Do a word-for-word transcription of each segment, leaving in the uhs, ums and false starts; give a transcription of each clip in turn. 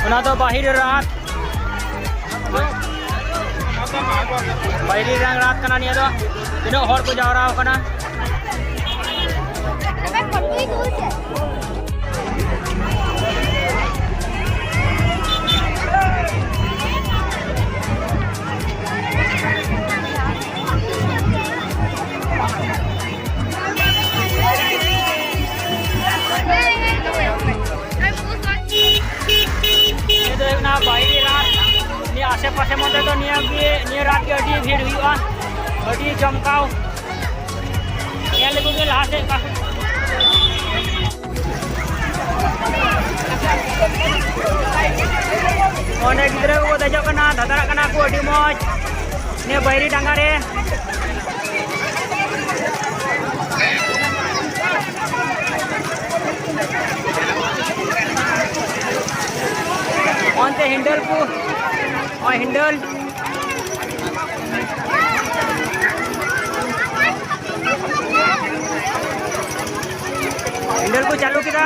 ᱚᱱᱟ ᱫᱚ ᱵᱟᱦᱤᱨ ᱨᱟᱛ, ᱵᱟᱦᱤᱨ ᱨᱟᱛ ᱠᱟᱱᱟ ᱱᱤᱭᱟᱹ ᱫᱚ᱾ ᱛᱤᱱᱟᱹᱜ ᱦᱚᱲ ᱠᱚ ᱡᱟᱣᱨᱟ ᱟᱠᱟᱱᱟ᱾ ᱱᱤᱭᱟᱹ ᱫᱚ ᱦᱩᱭᱩᱜ ᱠᱟᱱᱟ ᱵᱟᱭᱨᱤ ᱨᱟᱛ᱾ ᱱᱤᱭᱟᱹ ᱟᱥᱮ ᱯᱟᱥᱮ ᱢᱚᱫᱽᱫᱷᱮ ᱫᱚ ᱱᱤᱭᱟᱹ ᱜᱮ, ᱱᱤᱭᱟᱹ ᱨᱟᱛ ᱜᱮ ᱟᱹᱰᱤ ᱵᱷᱤᱲ ᱦᱩᱭᱩᱜᱼᱟ, ᱟᱹᱰᱤ ᱡᱚᱢᱠᱟᱣ᱾ ᱧᱮᱞ ᱞᱮᱠᱚ ᱜᱮ ᱞᱟᱦᱟ ᱥᱮᱫ᱾ ᱚᱸᱰᱮ ᱜᱤᱫᱽᱨᱟᱹ ᱠᱚᱠᱚ ᱫᱮᱡᱚᱜ ᱠᱟᱱᱟ, ᱫᱷᱟᱫᱨᱟᱜ ᱠᱟᱱᱟ ᱠᱚ, ᱟᱹᱰᱤ ᱢᱚᱡᱽ᱾ ᱱᱤᱭᱟᱹ ᱵᱟᱭᱨᱤ ᱰᱟᱸᱜᱟ ᱨᱮ᱾ ᱚᱱᱛᱮ ᱦᱤᱱᱰᱟᱹᱞ ᱠᱚ, ᱱᱚᱜᱼᱚᱭ ᱦᱤᱱᱰᱟᱹᱞ᱾ ᱦᱤᱱᱰᱟᱹᱞ ᱠᱚ ᱪᱟᱹᱞᱩ ᱠᱮᱫᱟ᱾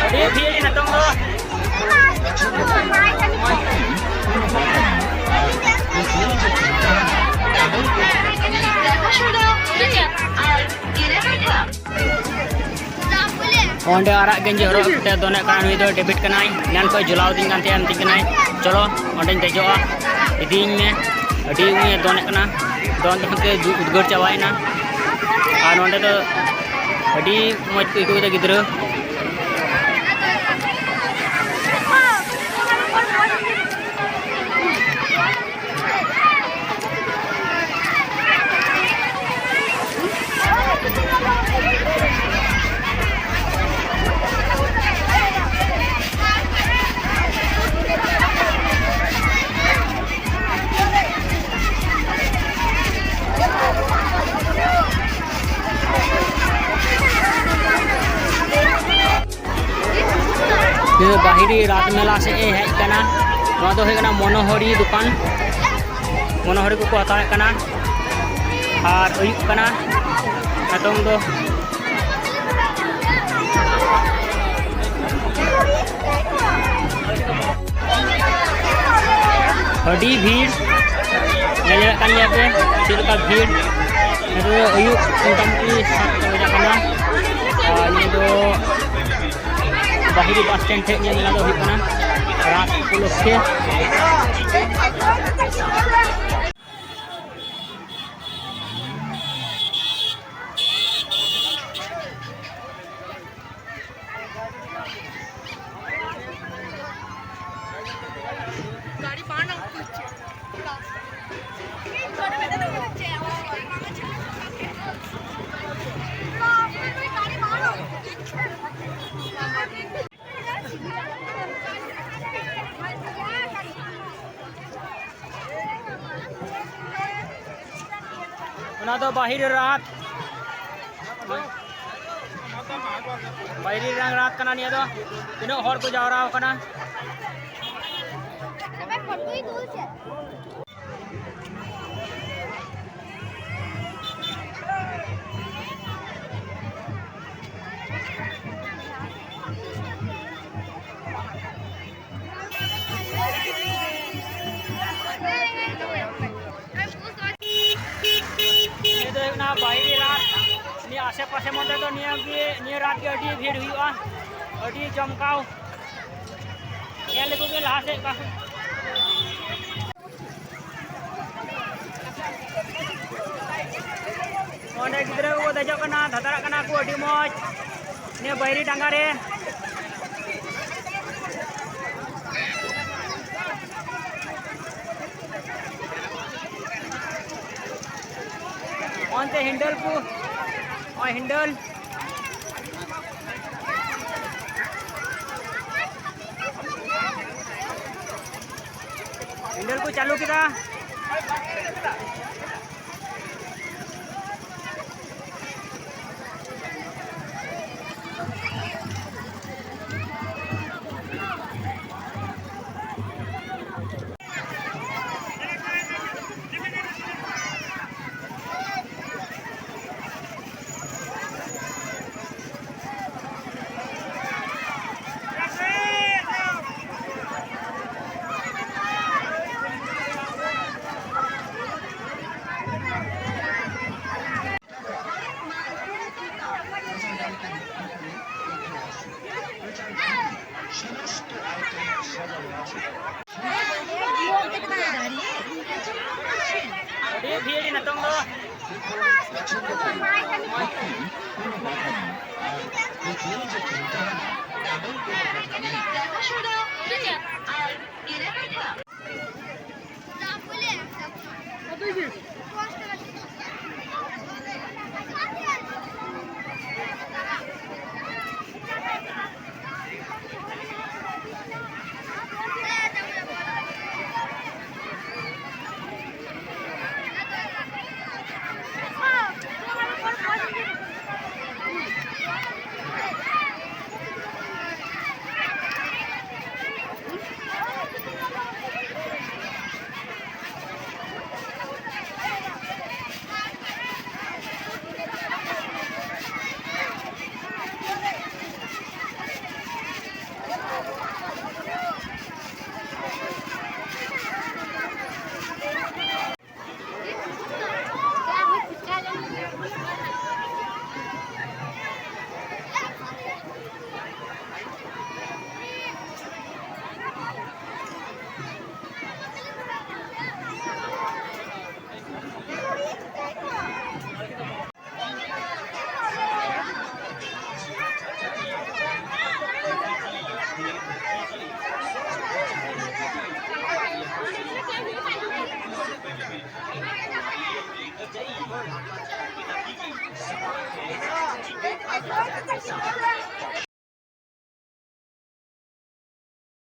ᱟᱹᱰᱤ ᱵᱷᱤᱲ ᱱᱤᱛᱚᱝ ᱫᱚ᱾ ᱚᱸᱰᱮ ᱟᱨᱟᱜ ᱜᱮᱧᱡᱤ ᱦᱚᱨᱚᱜ ᱠᱟᱛᱮ ᱫᱚᱱᱮᱫ ᱠᱟᱱᱟ ᱱᱩᱭ ᱫᱚ ᱰᱮᱵᱷᱤᱰ ᱠᱟᱱᱟᱭ᱾ ᱮᱱᱟᱱ ᱠᱷᱚᱱ ᱡᱷᱚᱞᱟᱣ ᱫᱤᱧ ᱠᱟᱱ ᱛᱟᱦᱮᱸᱫ, ᱢᱮᱛᱟᱹᱧ ᱠᱟᱱᱟᱭ, "ᱪᱚᱞᱚ ᱚᱸᱰᱮᱧ ᱫᱮᱡᱚᱜᱼᱟ, ᱤᱫᱤᱭᱤᱧ ᱢᱮ᱾" ᱟᱹᱰᱤ ᱩᱱᱤ ᱫᱚᱱᱮᱫ ᱠᱟᱱᱟ᱾ ᱫᱚᱱ ᱫᱚᱱ ᱛᱮ ᱩᱫᱽᱜᱟᱹᱨ ᱪᱟᱵᱟᱭᱮᱱᱟ᱾ ᱟᱨ ᱱᱚᱸᱰᱮ ᱫᱚ ᱟᱹᱰᱤ ᱢᱚᱡᱽ ᱠᱚ ᱟᱹᱭᱠᱟᱹᱣ ᱠᱮᱫᱟ ᱜᱤᱫᱽᱨᱟᱹ᱾ ᱱᱤᱭᱟᱹ ᱵᱟᱦᱤᱨᱤ ᱨᱟᱛ ᱢᱮᱞᱟ ᱥᱮᱫ ᱮ ᱦᱮᱡ ᱠᱟᱱᱟ᱾ ᱱᱚᱣᱟ ᱫᱚ ᱦᱩᱭᱩᱜ ᱠᱟᱱᱟ ᱢᱚᱱᱳᱦᱚᱨᱤ ᱫᱚᱠᱟᱱ, ᱢᱚᱱᱳᱦᱚᱨᱤ ᱠᱚᱠᱚ ᱦᱟᱛᱟᱣᱮᱫ ᱠᱟᱱᱟ᱾ ᱟᱨ ᱟᱹᱭᱩᱵ ᱠᱟᱱᱟ ᱱᱤᱛᱚᱝ ᱫᱚ᱾ ᱟᱹᱰᱤ ᱵᱷᱤᱲ, ᱧᱮᱞ ᱧᱟᱢᱮᱫ ᱠᱟᱱ ᱜᱮᱭᱟ ᱯᱮ ᱪᱮᱫ ᱞᱮᱠᱟ ᱵᱷᱤᱲ᱾ ᱱᱤᱛᱚᱜ ᱫᱚ ᱟᱹᱭᱩᱵ ᱢᱚᱴᱟᱢᱩᱴᱤ ᱥᱟᱛ ᱵᱟᱡᱟᱜ ᱠᱟᱱᱟ᱾ ᱟᱨ ᱱᱤᱭᱟᱹ ᱫᱚ ᱵᱟᱦᱤᱨᱤ ᱵᱟᱥ ᱥᱴᱮᱱᱰ ᱴᱷᱮᱡ ᱧᱮᱞ ᱢᱮᱞᱟ ᱫᱚ ᱦᱩᱭᱩᱜ ᱠᱟᱱᱟ ᱨᱟᱛ ᱩᱯᱚᱞᱚᱠᱠᱷᱮ᱾ ᱚᱱᱟ ᱫᱚ ᱵᱟᱦᱤᱨ ᱨᱟᱛ, ᱵᱟᱦᱤᱨ ᱨᱟᱛ ᱠᱟᱱᱟ ᱱᱤᱭᱟᱹ ᱫᱚ᱾ ᱛᱤᱱᱟᱹᱜ ᱦᱚᱲ ᱠᱚ ᱡᱟᱣᱨᱟ ᱟᱠᱟᱱᱟ᱾ ᱱᱤᱭᱟᱹ ᱫᱚ ᱦᱩᱭᱩᱜ ᱠᱟᱱᱟ ᱵᱟᱦᱤᱨᱤ ᱨᱟᱛ᱾ ᱱᱤᱭᱟᱹ ᱟᱥᱮ ᱯᱟᱥᱮ ᱢᱚᱫᱽᱫᱷᱮ ᱫᱚ ᱱᱤᱭᱟᱹ ᱜᱮ, ᱱᱤᱭᱟᱹ ᱨᱟᱛ ᱜᱮ ᱟᱹᱰᱤ ᱵᱷᱤᱲ ᱦᱩᱭᱩᱜᱼᱟ, ᱟᱹᱰᱤ ᱡᱚᱢᱠᱟᱣ᱾ ᱧᱮᱞ ᱞᱮᱠᱚ ᱜᱮ ᱞᱟᱦᱟ ᱥᱮᱫ ᱵᱟᱝ᱾ ᱜᱤᱫᱽᱨᱟᱹ ᱠᱚᱠᱚ ᱫᱮᱡᱚᱜ ᱠᱟᱱᱟ, ᱫᱷᱟᱛᱟᱨᱟᱜ ᱠᱟᱱᱟ ᱠᱚ, ᱟᱹᱰᱤ ᱢᱚᱡᱽ ᱱᱤᱭᱟᱹ ᱵᱟᱹᱭᱨᱤ ᱰᱟᱸᱜᱟ ᱨᱮ᱾ ᱚᱱᱛᱮ ᱦᱮᱱᱰᱮᱞ ᱠᱚ, ᱱᱚᱜᱼᱚᱭ ᱦᱮᱱᱰᱮᱞ᱾ ᱦᱮᱱᱰᱮᱞ ᱠᱚ ᱪᱟᱹᱞᱩ ᱠᱮᱫᱟ᱾ ᱟᱹᱰᱤ ᱵᱷᱤᱲ ᱱᱤᱛᱚᱝ ᱫᱚ᱾